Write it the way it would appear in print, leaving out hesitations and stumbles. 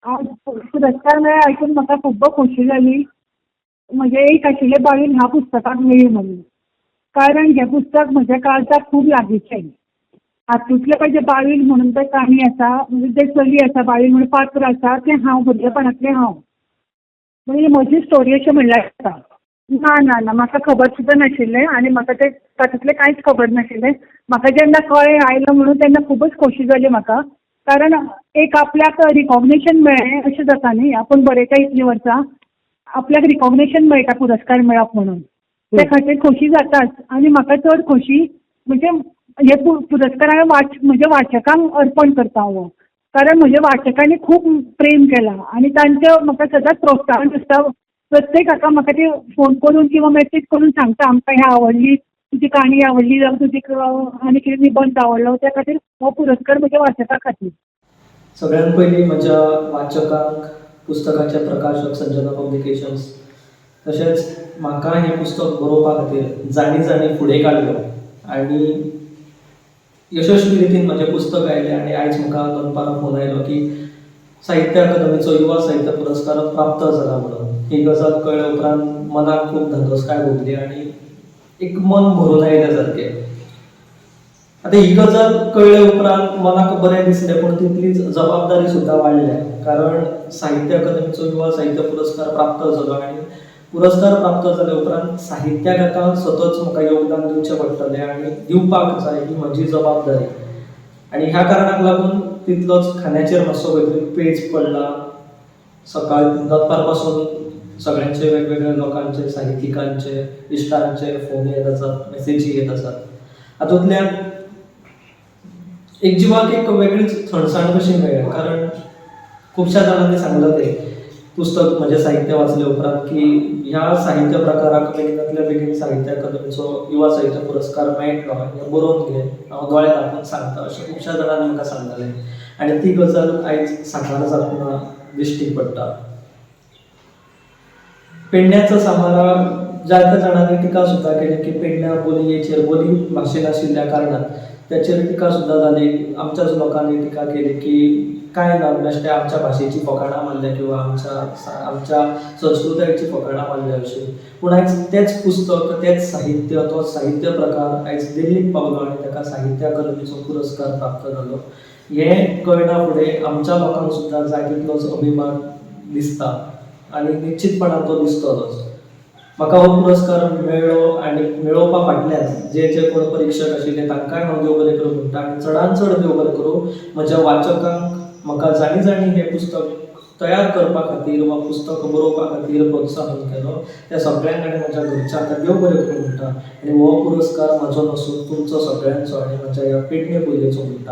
आज पुरस्कार मेळ्ळा आयकून म्हाका खूब्ब खोशी जाली. म्हजें एक आशिल्लें बावील ह्या पुस्तकाक मेळ्ळी म्हणून, कारण हें पुस्तक म्हज्या काळजाक खूब लागींचें. हातूंतलें पळय जें बावील म्हणून पळय काणी आसा, म्हणजे जें चली आसा बावील म्हणून पात्र आसा, तें हांव, भुरगेपणांतलें हांव, म्हणजे म्हजी स्टोरी अशें म्हणल्यार जाता. ना ना ना, म्हाका खबर सुद्दां नाशिल्लें आनी म्हाका तें तातूंतलें कांयच खबर नाशिल्लें. म्हाका जेन्ना कळ्ळें आयलो म्हणून तेन्ना खुबूच खोशी जाली म्हाका, कारण एक आपल्याक रिकॉग्नेशन मेळ्ळें अशें जाता न्ही. आपूण बरयता इतलीं वर्सां, आपल्याक रिकॉग्नेशन मेळटा पुरस्कार मेळप म्हणून, ते खातीर खोशी जाताच. आनी म्हाका चड खोशी म्हणजे हे पुरस्कार हांवें म्हज्या वाचकांक अर्पण करता हो, कारण म्हज्या वाचकांनी खूब प्रेम केलां आनी तांचें म्हाका सदांच प्रोत्साहन आसता. प्रत्येक हाका म्हाका ते फोन करून किंवा मॅसेज करून सांगता, आमकां हें आवडली तुजी काणी आवडली, जावं तुजी आनी कितें निबंद आवडलो. त्या खातीर हो पुरस्कार म्हज्या वाचकां खातीर. सगळ्यात पयलीं म्हज्या वाचकांक, पुस्तकाचे प्रकाशक संजना पब्लिकेशन्स, तशेंच म्हाका हें पुस्तक बरोवपा खातीर जाणी जाणी फुडें काडलो आनी यशस्वी रितीन म्हजें पुस्तक आयलें. आनी आयज म्हाका दनपारां फोन आयलो की साहित्य अकादमीचो युवा साहित्य पुरस्कार प्राप्त जाला म्हणून. ही गजाल कळ्ळे उपरांत मनाक खूब धादोसकाय भोगली आनी एक मन भरून आयलें सारकें. आतां ही गजाल कळ्ळे उपरांत मनाक बरें दिसलें, पूण तितलीच जबाबदारी सुद्दां वाडल्या, कारण साहित्य अकादमीचो युवा साहित्य पुरस्कार प्राप्त जालो आनी पुरस्कार प्राप्त जाले उपरांत साहित्याक आतां सतत म्हाका योगदान दिवचें पडटलें आनी दिवपाक जाय, ही म्हजी जबाबदारी. आनी ह्या कारणाक लागून तितलोच खांद्याचेर मातसो खंय तरी पेज पडला. सकाळ दनपार पासून सगळ्यांचे, वेगवेगळ्या लोकांचे, साहित्यिकांचे, इश्टांचे फोन येत आसात, मॅसेजी येत आसात. हातूंतल्यान एक जिवाक एक वेगळीच थंडसाण कशी मेळ्ळ्या, कारण खुबश्या जाणांनी सांगलां तें पुस्तक म्हजें साहित्य वाचले उपरांत की ह्या साहित्य प्रकाराक बेगिनातल्या बेगीन साहित्य अकादमीचो युवा साहित्य पुरस्कार मेळटलो, हें बरोवन घे, हांव दोळे धांपून सांगता, अशें खुबश्या जाणांनी म्हाका सांगलेलें आनी ती गजाल आयज साकार जातना दिश्टी पडटा. पेडण्याचो सामारा जायत्या जाणांनी टिका सुद्दां केली की पेडण्या बोलयेचेर, बोली भाशेन आशिल्ल्या कारणान त्याचेर टिका सुद्दां जाली. आमच्याच लोकांनी टिका केली की कांय ना, बेश्टे आमच्या भाशेची फकाणां मारल्या किंवा आमच्या संस्कृतायेची फकाणां मारल्या अशी. पूण आयज तेंच पुस्तक, तेंच साहित्य, तो साहित्य प्रकार आयज दिल्लीक पावलो आनी ताका साहित्य अकादमीचो पुरस्कार प्राप्त जालो. हें कळना फुडें आमच्या लोकांक सुद्दां जाय तितलोच अभिमान दिसता आनी निश्चितपणान तो दिसतलोच. म्हाका हो पुरस्कार मेळ्ळो आनी मेळोवपा फाटल्यान जे जे कोण परिक्षक आशिल्ले तांकांय हांव देव बरें करूं म्हणटा आनी चडान चड देव बरें करूं म्हज्या वाचकांक, म्हाका जाणी जाणी हें पुस्तक तयार करपा खातीर वा पुस्तक बरोवपा खातीर प्रोत्साहन केलो त्या सगळ्यांक आनी म्हज्या घरच्यांक देव बरें करूं म्हणटा. आनी हो पुरस्कार म्हजो नासून तुमचो सगळ्यांचो आनी म्हज्या ह्या पेडणे बोलयेचो म्हणटा.